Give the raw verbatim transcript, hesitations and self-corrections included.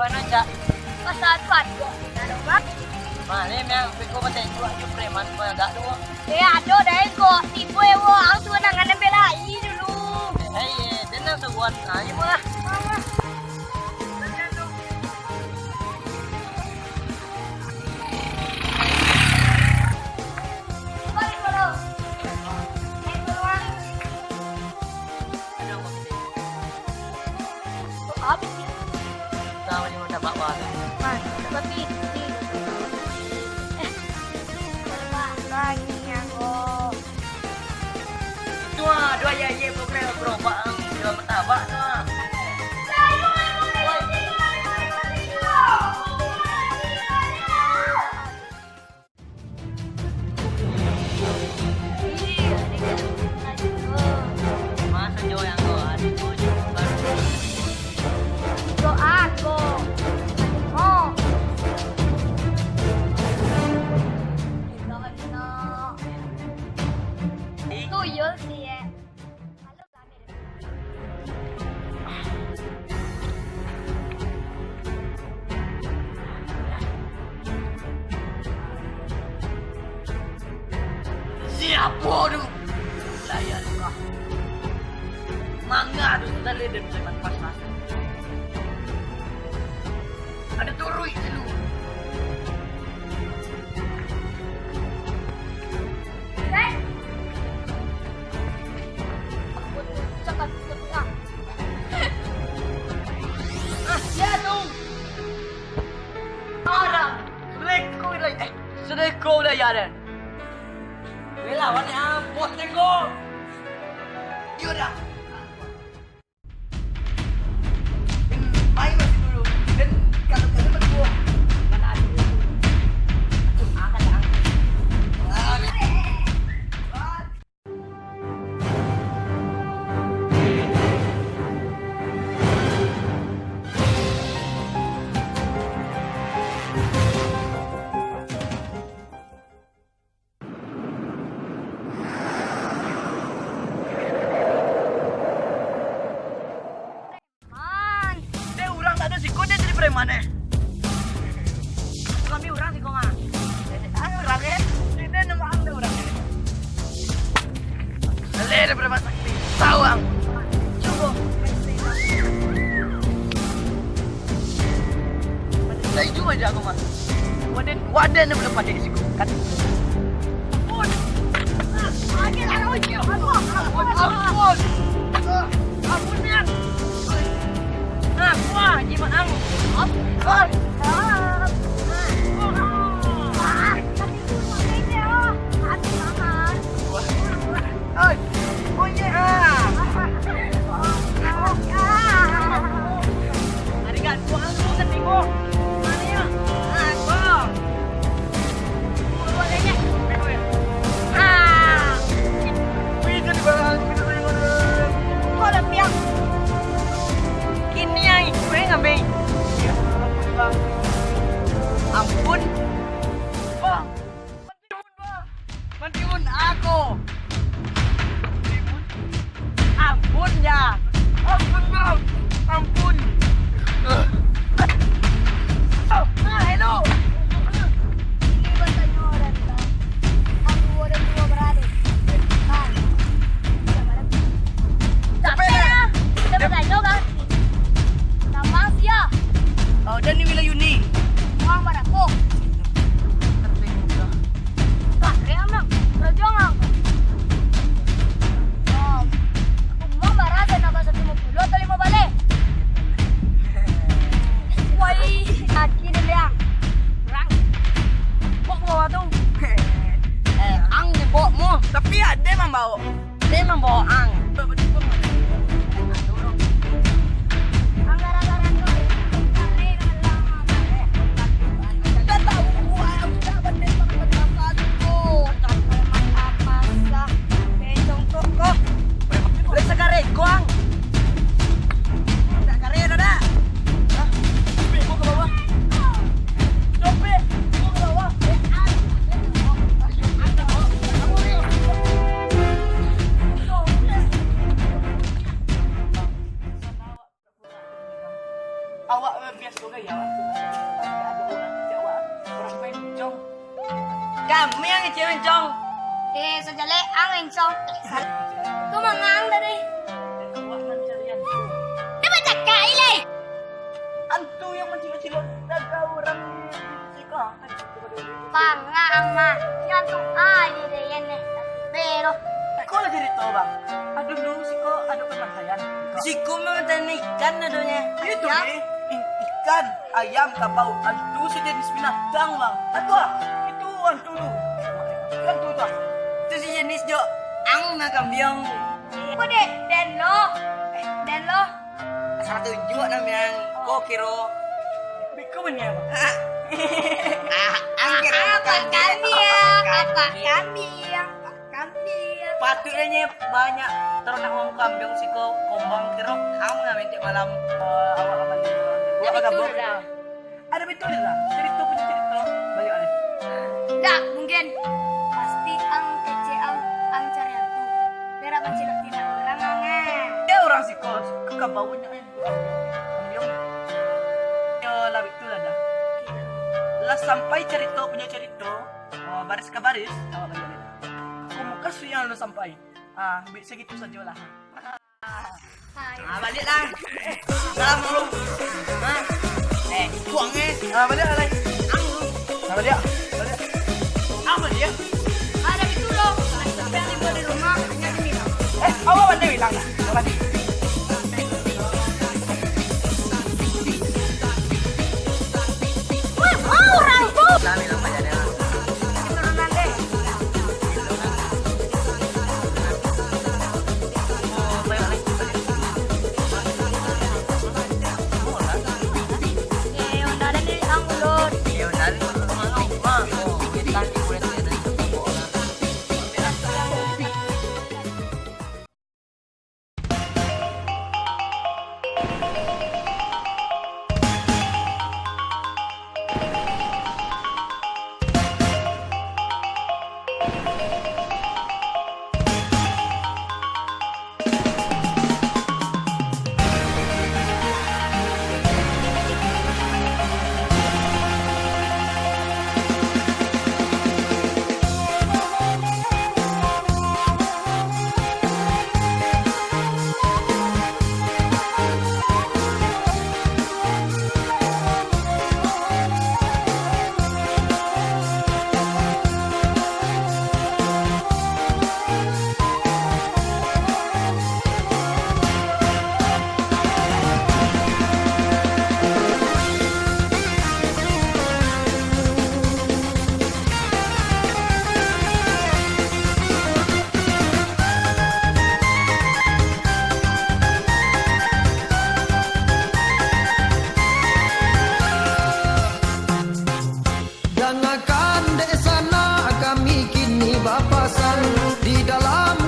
Mano, Cak? Pasal tu ado, ado, Bang. Maleh, Miang, beko batenjuak jo preman pagak tu. Eh, ado dai ko. Tibo, eh, wo, ang tu nangan ambil lai dulu. Eh, eh, tenang, sabuan. Ayo, mah. Mah, mah. Habis ni. Tahu ni udah bawa. Mas, tapi ni. Eh, lagi yang kok. Itu ah, dua ya, ya, pokoknya gerobak, ah, jual martabak tu, ah. Masa jo yang kau ado tu, baru. Doa ko. Oh. Tuyul sih, ya. Siapo tu? Layan kah? Manga tu tadi dari preman pasar. Ado turuik dulu. Ah, ya tu. Orang. Sedeko lah, eh, sedeko lah ya den. Weh, lawan ni, ah, bos tengok. Yo dah. Main masih dulu. Dan kalau kalian berdua, mana ada. Ah, kata aku. Ah, Man. Dek, urang tak ado siko, dek, jadi preman, eh. Kami urang siko, mah. Ah, urang, eh. Dek, dek, nama ang dek urang, eh. Lele dek preman sakti. Tahu ang. Cubo. Saya cuma jago, mah. Waden, waden yang belum pakai siko. Kan? Ampun. Ampun. Ampun. Ampun, Miang. Nah, kuah, jimat ang. Ampun. Oi, oh, iya, ah. Arigato, ang, ang, ang, ang. Mano, yo? Ah, ko. Ah. Wih, jadi barang, gitu, barang. Ko lah, Piang. Kini ai, gue ngambil. Ya, ampun, Bang. Ampun. Bang. Mantiun ako. Ampun, ya. Ampun, Bang. Ampun. Ah, hello. Ini batanyo orang ta. Aku orang tua berade. Kan. Capek lah. Kita batanyo, Bang. Gampang sia. Oh, dan ni wilayah Yuni. Uang barapo? Kah, kaya ang, Bang. Rajo ang. Om, uang bara, ado nambah satu limo puluah atau limo baleh? Wai, aki ni, Bang. Urang. Kok ke bawah tu? Eh, ang ni bawokmu. Tapi ade mambawo. Memang bawaan. Kami yang kecil, Encong. Eh, sajalek ang, Encong. Eh, salah. Kau mangang tadi. Awak mancari hantu. Dia baca kai, leh. Hantu yang mancilok-cilok dada urang di, di, di, Pangang mah, nyantuk aja deh, ya neh, tapi belo. Kau lah cerita, Bang. Aduh, dulu siko ada pemantaian. Siko pemantaian ikan adonyo. Itu, ayam. Deh. I-, ikan, ayam, kabau, hantu sejenis binatang, Bang. Hantu ah? Itu hantu tu. Hantu tu ah. Itu sejenis jo ang mah kambiang. Kau deh, den lo. Eh, den lo. Salah tunjuak namiang. Ko kiro. Biko banian, Bang. Ah, ah, angker apa kami ya? Apa kami ya? Apa kami ya? Patuiknyo banyak tarunak wong kambiang siko kombang kiro. Ang ngamentek malam. Eh, awak aman. Awak bagabung. Ada betul dah. Cerita punyo cerita. Banyak ada. Dak, mungkin. Pasti ang kecek ang, ang cari hantu. Berak mancilak-cilak urang, ang, eh. Ya, urang siko, kabau nyo, eh. Kambiang. Yo, lah itu lah dah. Lah sampai carito punyo carito, oh, baris ka baris, awak baliak. Aku muka suyang lah sampai. Ah, bi-, segitu sajolah. Ah, baliak lah. Salam dulu. Hah? Eh, buang eh. Ah, baliak lah, Lai. Ang dulu. Ah, baliak. Baliak. Ang baliak. Ada itu loh. Sampai tiba di rumah, ingat ini, Bang. Eh, awak pandai bilang dah. Awak pandai. Wah, orang tu. Kami namanya dia. Keturunan deh. Dangakan dek sanak, kami kini bapasan di dalam